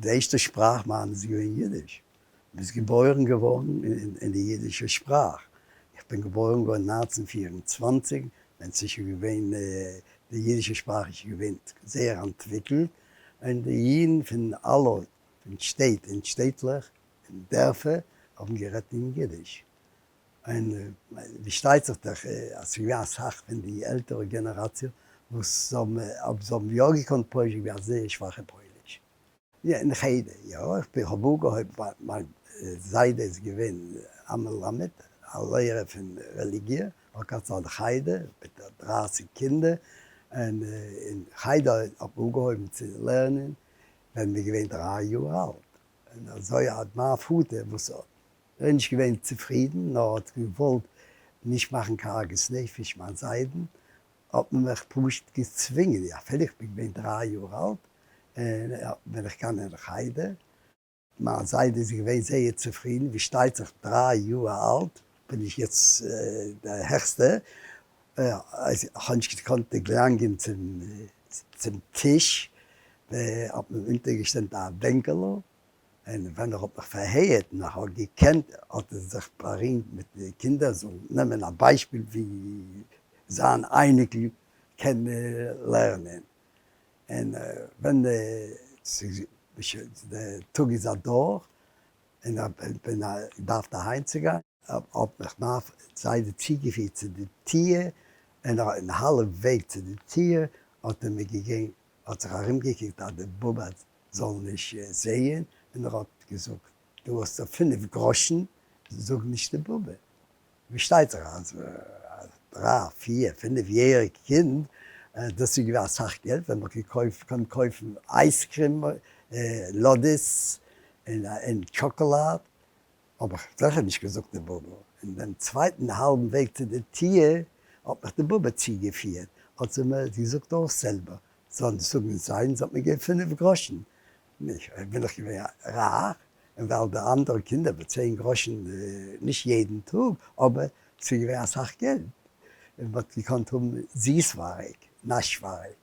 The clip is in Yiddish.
די ערשטע שפראך מיינע איז געווען אידיש. ביסט געבוירן געווארן אין די אידישע שפראך. איך בין געבוירן געווארן 1924, ווען ס'איז שוין געווען, די אידישע שפראך איז שוין געווען זייער אנטוויקלט, און די אידן פון אלע פון שטעט און שטעטלעך און דערפער האבן גערעדט אין אידיש. און פארשטייט זיך דאך אז ס'איז געווען אסאך פון די עלטערע גענעראציע וואס האבן יא געקאנט פויליש, געווען א זייער שוואכע פויליש. יא, אין חדר, יא, איך בין האב אנגעהויבן ווייל מיין זיידע איז געווען א מלמד, א לערער פון רעליגיע, האט געהאט זיין חדר מיט 30 קינדער, און אין חדר האט מען אנגעהויבן צו לערנען ווען מ'איז געווען 3 יאר אלט, און אזוי האט מיין פאטער וואס ער איז נישט געווען צופרידן נאר האט געוואלט נישט מאכן קיין עגמת נפש מיין זיידן, האט מען מיך פשוט געצווינגען, אפילו איך בין געווען 3 יאר אלט, און בין איך געגאנגען אין חדר. מיין זיידע איז געווען זייער צופרידן, ווי שטייט זיך 3 יאר אלט, בין איך יעצט דער העכסטער, איך האב נישט געקאנט דערגלאנגען צום טיש, האט מען אונטערגעשטעלט א בענקעלע, און ווען ער האט מיך פארהערט און איך האב געקענט, האט ער זיך בארימט מיט די קינדער זאלן נעמען א ביישפיל ווי זיין אייניקל קען לערנען. און ווען די טאג איז אדורך און איך בין געדארפט אהיימצוגיין, האט מיך מיין זיידע צוגעפירט צו די טיר, און אין האלב וועג צו די טיר האט ער מיר געגעבן, האט זיך ארומגעקוקט אז די באבע זאל נישט זעהן, און ער האט געזאגט, דו האסט דא 5 גראשן, זאג נישט די באבע. פארשטייט זיך אז א 3, 4, 5 יעריג קינד, דאס איז געווען אסאך געלט, ווען מ'האט געקויפט, קען קויפן ice cream, לאדיס, און טשאקאלאד, האב איך זיכער נישט געזאגט די באבע. אין דעם צווייטן האלבן וועג צו די טיר, האט מיך די באבע צוגעפירט, האט זי מיר געזאגט אויך זעלבע, זאלן זאגן זיי, זי האט מיר געגעבן 5 גראשן, בין איך געווען רייך, און ווייל די אנדערע קינדער מיט 10 גראשן, נישט יעדן טאג, אבער ס'איז געווען אסאך געלט, און מ'האט געקאנט האבן זיסווארג, נאשווארג.